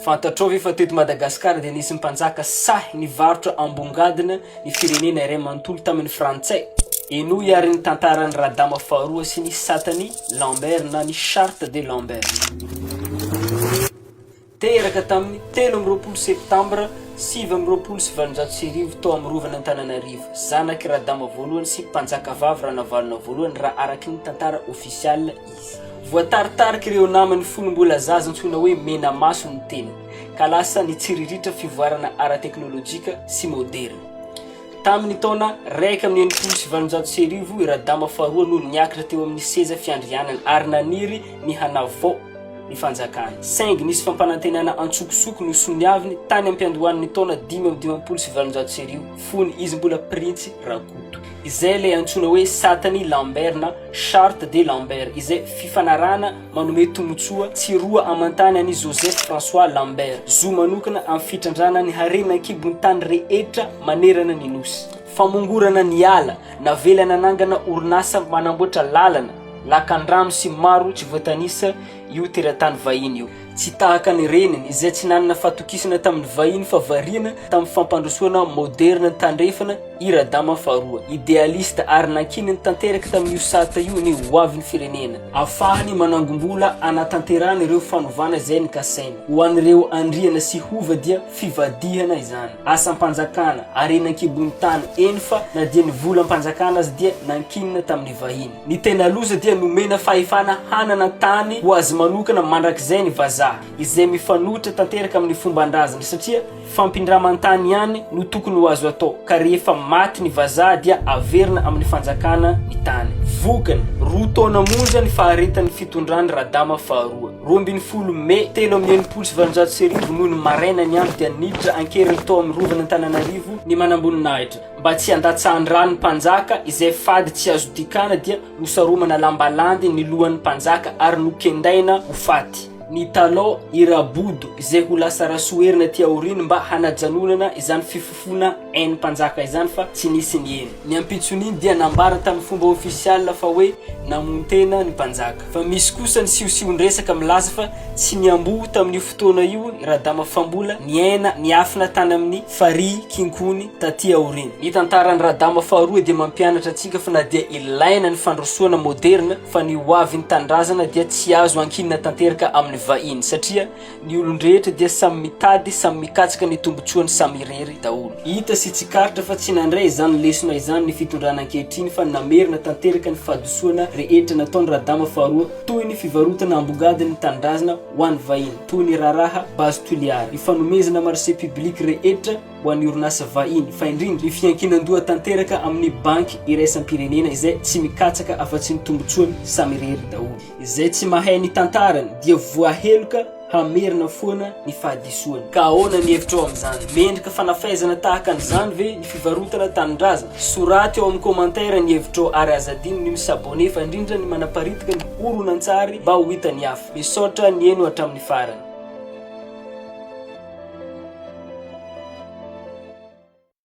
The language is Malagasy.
Fantatrao ve fa teto Madagasikara dia nisy mpanjaka sahy nivarotra ambongadina ny firenena iray manontolo tamin'ny frantsay? Henoy ary ny tantaran'i Radama faharoa sy ny satan'i Lambert na ny charte de Lambert. Teraka tamin'ny 23 septambra 1829 tao amin'ny Rovan'Antananarivo, zanak'i Radama voalohany sy mpanjakavavy Ranavalona voalohany raha araky ny tantara ofisialy izy. Voataritarik'ireo namany fony mbola zaza antsoina hoe Menamaso ny tenany, ka lasa nitsiriritra fivoarana ara-teknolojika sy moderina. Tamin'ny taona 1861 i Radama faharoa no niakatra teo amin'ny seza fiandrianany ary naniry ny hanavao ny fanjakany. Saingy nisy fampanantenana antsokosoko nosoniaviny tany am-piandohan'ny taona 1855 fony izy mbola Printsy Rakoto. Izay ilay antsoina hoe Satan'i Lambert na Charte de Lambert, izay fifanarahana manome tombontsoa tsy roa aman-tany an'i Joseph François Lambert, zo manokana amin'ny fitrandrahana ny harena an-kibon'ny tany rehetra manerana ny Nosy. Famongorana ny ala, navela nanangana orinasa manamboatra lalana, lakan-drano sy maro tsy voatanisa io teratany vahiny io. Tsy tahaka ny reniny, izay tsy nanana fahatokisana tamin'ny vahiny fa variana tamin'ny fampandrosoana maoderina ny tandrefana, i Radama faharoa. Idealista ary nankininy tanteraka tamin'io sata io ny hoavin'ny firenena. Afahany manangom-bola hanatanterahana ireo fanovana izay nikasainy. Ho an'ireo andriana sy hova dia fivadihana izany. Asam-panjakana, harena an-kibon'ny tany, eny fa na dia ny volam-panjakana aza dia nankinina tamin'ny vahiny. Ny tena loza dia nomena fahefana hanana tany ho azy manokana mandrakizay ny vazaha, izay mifanohitra tanteraka amin'ny fomban-drazana satria fampidraman-tany ihany no tokony ho azo atao ka rehefa maty ny vazaha dia averina amin'ny fanjakana ny tany. Vokany, roa taona monja ny faharetan'ny fitondran'i Radama faharoa. 12 Mey 1863 nony maraina ny andro dia niditra an-keriny tao amin'ny rovan'Antananarivo ny manamboninahitra. Mba tsy handatsahan-drà ny mpanjaka, izay fady tsy azo dikana, dia nosaromana lamba landy ny lohan'ny mpanjaka ary nokendaina ho faty. Nitalao i Rabodo, izay ho lasa Rasoherina aty aoriany mba hanajanonana izany fifofoana ain'ny mpanjaka izany fa tsy nisy niheno. Ny ampitson'iny dia nambara tamin'ny fomba ofisialy fa hoe namono tena ny mpanjaka. Fa misy kosa ny siosion-dresaka milaza fa tsy niamboho tamin'io fotoana io i Radama fa mbola niaina niafina tany amin'ny farihy Kinkony taty aoriana. Ny tantaran'i Radama faharoa dia mampianatra antsika fa na dia ilaina ny fandrosoana moderina fa ny hoavin'ny tanindrazana dia tsy azo ankinina tanteraka amin'ny vahiny satria Ny olon-drehetra dia samy mitady, samy mikatsaka ny tombotsoany samy irery daholo. Hita sy tsikaritra fa tsy nandray izany lesona izany ny fitondrana ankehitriny fa namerina tanteraka ny fahadisoana rehetra nataony Radama faharoa toy ny fivarotana ambongadiny ny tanindrazana ho an'ny vahiny, toy ny raharaha Base Toliara, ny fanomezana marché public rehetra ho an'ny orinasa vahiny fa indrindra ny fiankinan-doha tanteraka amin'ny banky iraisam-pirenena izay tsy mikatsaka afa-tsy ny tombotsoany samy irery daholo. Izay tsy mahay ny tantarany dia voaheloka hamerina foana ny fahadisoany. Ka ahoana ny hevitrao amin'izany? Mendrika fanafaizana tahaka an'izany ve ny fivarotana tanindrazana? Soraty ao amin'ny commentaire ny hevitrao ary aza adino ny mi-s'abonner fa indrindra ny manaparitaka ny horonantsary mba ho hitan'ny hafa. Misaotra nihaino hatramin'ny farany.